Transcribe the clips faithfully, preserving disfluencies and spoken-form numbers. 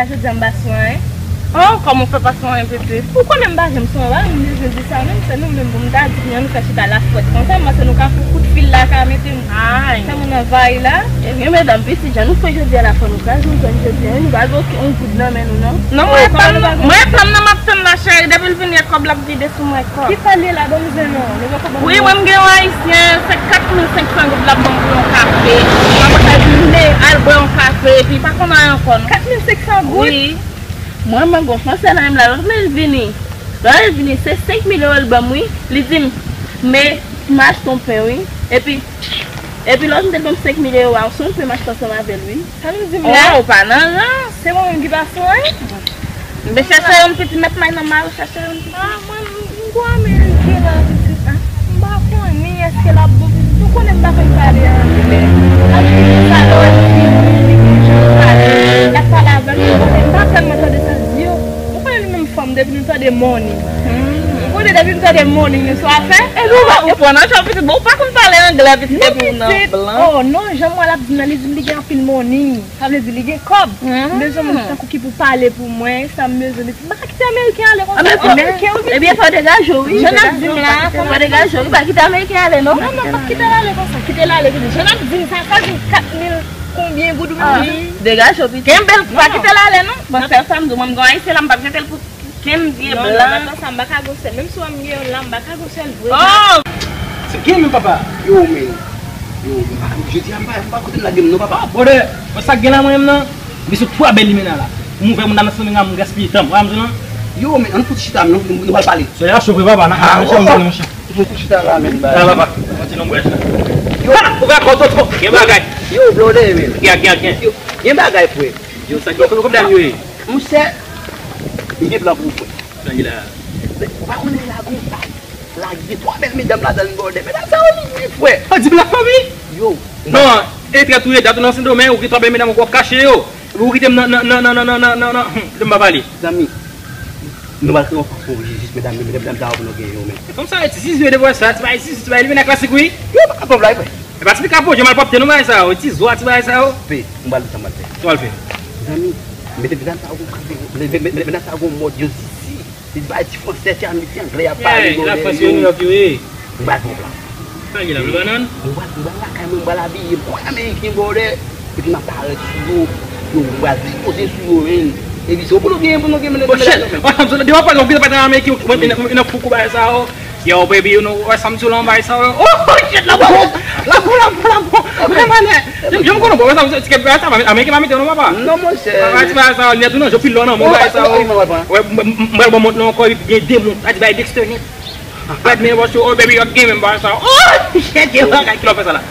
Jodi a m pa sou anyen. Oh, kòman w fè pa sou anyen, pitit? Ou konnen m pa janm sou anyen, m bezwen di sa menm, se nou menm pou m ta di, kounya nou fè chita la fwèt konsa, m panse nou ka fè kout fil la, ka mete m. Ay. Sa moun anvayi la. Ebyen, medam, pitit, jan nou fè jodi a la, fò nou ka jwenn jodi a, nou pa gen okenn goud nan men nou, non. Non, mwen, pa m nan, mwen, pa m nan, m ap tann la, cheri, depi l vini ak kòb la, ap vide sou mwen kòb. Ki pale la, ban m jwenn non, nou poko ban m. Wi, mwen, m gen yon ayisyen, se kat mil senk san goud l ap ban m pou yon kafe. Mwen, mwen, al bwè yon kafe, epi pa konn anyen ankò, non. Kat mil senk san goud? Wi. Mwen, mwen, gon franse nan men m la, lòt lè l vini. Lòt lè l vini, se senk mil ewo l ban m, wi. Li di m, men, m achte yon pen, wi. Epi, epi lòt m te ban m senk mil ewo a, se yon pen m achte ansanm avè l, wi. Sa nou di m la? Oh, ou pa nan rans. Se mwen menm ki pa sou anyen? M te chèche yon piti mèt may nan mari, chèche yon piti. Ah, mwen, m gwo Ameriken la, pitit. Ah, m pa konnen èske l ap bon, pitit. Ou konnen m pa konn pale anglè. L ap di sa lè w di li gen jan l pale. L ap pale avè m, m pa tèlman tande sa l di yo. Ou konnen nou menm fanm, depi nou tande money. Ou konnen depi nou tande money, nou sou afè. E nou pa konprann anchò, pitit. Bon, ou pa konn pale anglè, pitit, epi ou nan blan. Oh, non, jan m wè l ap di m nan, li di m li gen anpil money. Sa vle di li gen kòb. M bezwen moun tankou ki pou pale pou mwen, sa m bezwen. Li di, m pa ka kite Ameriken ale konsa. Ameriken, wi. Ebyen, fò w degaje w, wi. Jan n ap di m la, fò w degaje w, wi. Pa kite Ameriken ale, non. Non, non, m p ap kite l ale konsa. Kite l ale, pitit. Jan n ap di m sa, sa vin kat mil konbyen goud ou menm di? Degaje w, pitit. Kenbe l, pa kite l ale, non. Bon, sèl sa m di w, mwen, m gen yon ayisyen la, m p ap jete l pou kenbe blan. Non, non, non, sa m pa ka gwosè. Menm si w wè m gen yon la, m pa ka gwosè l vre. Oh! Sa k gen menm, papa? Yo, men. Yo, jodi a m pa, m pa kote m lage m non, papa. Brother, wè sa k gen la mwen menm nan? M sot twa bèl limena la. M ouvè moun nan nan sou mwen, m gaspiye tan m. Wè m di non? Yo, men, ann fout chita, nou, nou pral pale. Soyez assurés, papa, nan, nan, nan, nan, nan. Fout chita la, men, ba. Ah, papa, mwen ti lonbrèch la. Yo. Ha! Ouvè kò, toto. Gen bagay. Yo, brother, men. Gen, gen, gen. Yo, gen bagay, frè. Yo, sa gen pwoblèm, yo, ye. Monchè, m gen plan pou ou, frè. Sa ki la? Ou pa konnen la gon bal. La gen twa bèl medam ladan l, brother. Medam sa yo li byen, frè. A, di m la fanmi? Yo. Non, e trèt ou ye, dat ou nan Sendomeng, ou gen twa bèl medam ou ap kache yo. Ou kite m nan, nan, nan, hmm, kite m pa pale. Zanmi, nou pral kreye yon fason jis medam, medam, medam sa yo pou nou gen yo, men. Kòmsa, ti zizo de vwa sa, ti bay zizo, ti bay li vin nan klasik, wi. Yo, pa ka pran bagay, frè. E pa ti pika pwodye malpwòpte nou bagay sa yo, ti zo a ti bagay sa yo. Pe, m pral di sa m pral fè. Sa w pral fè? Zanmi, mete medam sa yo gon, mete, mete, mete medam sa yo gon mòd yo zizi. Li bay ti fransè, ti ami, ti anglè y ap pale. Yeah, la Frans yo, New York yo ye. M pral pran plan. Sa ki la, bannann? M pral, m pral lakay mwen, m pral abiye m kòm ameriken, brother. Epi m ap parèt sou yo. Yo, m pral depoze sou yo, men. Epi se yo pou nou genyen, pou nou genyen, men. Oh, shit. Depi w ap pale, w gentan pa nan ameriken, ou nan fou kou bagay sa yo. Yo, baby, you know, wè sa m di w la, bay sa, oh, shit, la bon, la bon, la bon, la bon. Mwen, mwen, yo, m konnen, bon, wè sa, ti kèt bagay sa, Ameriken pa mete w non, papa. Non, monchè. Papa, ti bagay sa, lè tou nan, yo pil lò nan, mwen, bagay sa, wè, m, m, m pral bon mont la ankò, epi gen de mont, sa ti bagay Dexter net. Bad man, what's your, oh, baby, you game, bagay sa, oh, shit, yo, bagay ki lò fè sa la.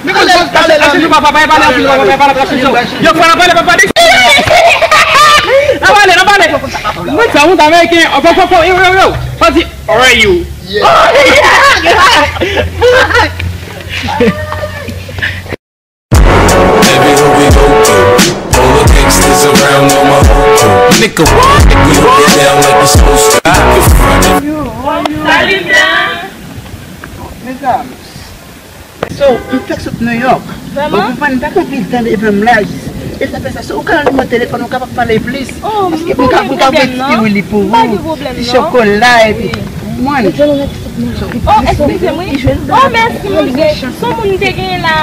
Yo, pale, pale, pale, pale, pale, pale. Yo, pale, pale, pale. Nan pale, nan pale. Mwen sa, mwen sa, Ameriken. Oh, pop, pop, pop, yo, yo, yo. Fadi, how are you? Yeah. Oh, yeah. Baby, who we go to? All the gangsters around know my whole crew. Nigga, what? We hold it down like we supposed to. Yo, how are you? Salut, Blanc. Mesdames. So, m fèk sot New York. Vrèman? Ou konprann, m pa gen anpil tan devan m la. E sa fè sa, si ou ka nan nimewo telefòn, ou kapab pale plis. Oh, m pa gen pwoblèm non. Paske m ka voye ti wi li pou ou. M pa gen pwoblèm non. Ti chokola epi mwen. Oh, eskize m wi. Oh, mèsi, monchè. Se yon moun m te genyen la,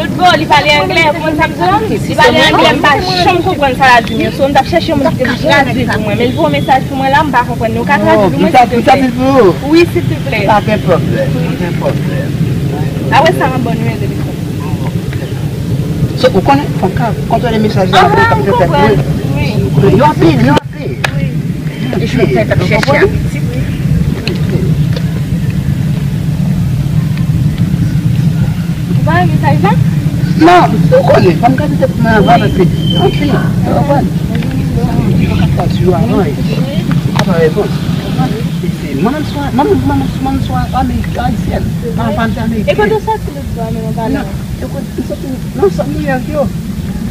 lòt bò, li pale anglè, ou konprann sa m di w? Li pale anglè, m pa janm konprann sa l ap di m yo. So, m t ap chèche yon moun ki te pou tradui pou mwen. Men l voye yon mesaj pou mwen la, m pa konprann li. Ou ka tradui pou mwen, silvouplè? Wi, silvouplè. Pa gen pwoblèm, pa gen pwoblèm. Apre sa, m ap ba w nimewo telefòn. So, ou konnen, fò m ka kontwole mesaj la pou m kapab fè tèt mwen. Wi. Yo anpil, yo anpil. Wi. Li jwenn tèt ap chèche a pitit. Ou pa wè mesaj la? Non, ou konnen, fò m gade tèt mwen anvan, paske anpil, yo konprann. Yo ka fè sou yo avan, e ou pa reponn. Mwen menm swa, mwen menm, mwen menm, mwen menm swa Amerik, Ayisyèn. Mwen pa Ameriken. E kote w sòti lòt bò a menm an palan? Yo konn, m soti nan zòn New York yo.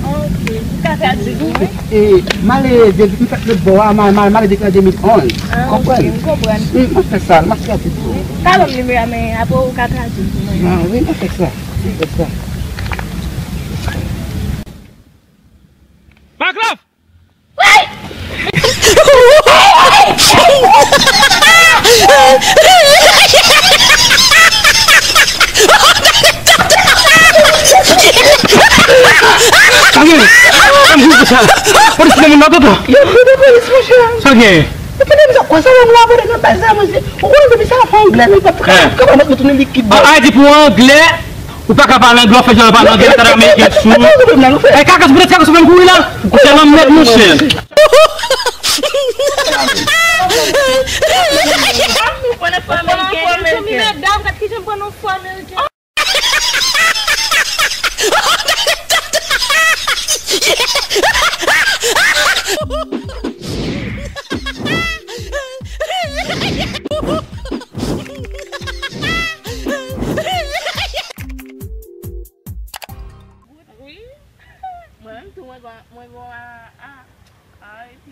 Ah, ok. Ou ka tradui pou mwen? E, m ale de, m fèt lòt bò a, m al, m al, m ale depi an de mil onz. Ah, ok, m konprann. M, m ap fè sa, m ap tradui pou ou. Ka ban m nimewo a, men apre ou ka tradui pou mwen. Ah, wi, m ap fè sa. M ap fè sa. Marc Love! Why Sa gen? Sa m di pou sa? Polis nan moun nan, tonton. Yo, yo, polis, monchè. Sa gen? Ou pa t ap sa, konsa wè m la, pandan nan bal sa, monchè. Ou konnen depi sa fè anglè, nou pa ka, ka pa mèt retounen likid. An Ayiti pou anglè, ou pa ka pale anglè, w fè jan w pale anglè, tande ameriken sou. E kakas, poutèt kakas ou fè m kouri la. Ou se lanmèd, monchè. Pran yon fo ameriken. Medam, gad kijan m pran yon fo ameriken. Wi. Mwen menm tou, mwen gon, mwen gon a, a, a, epi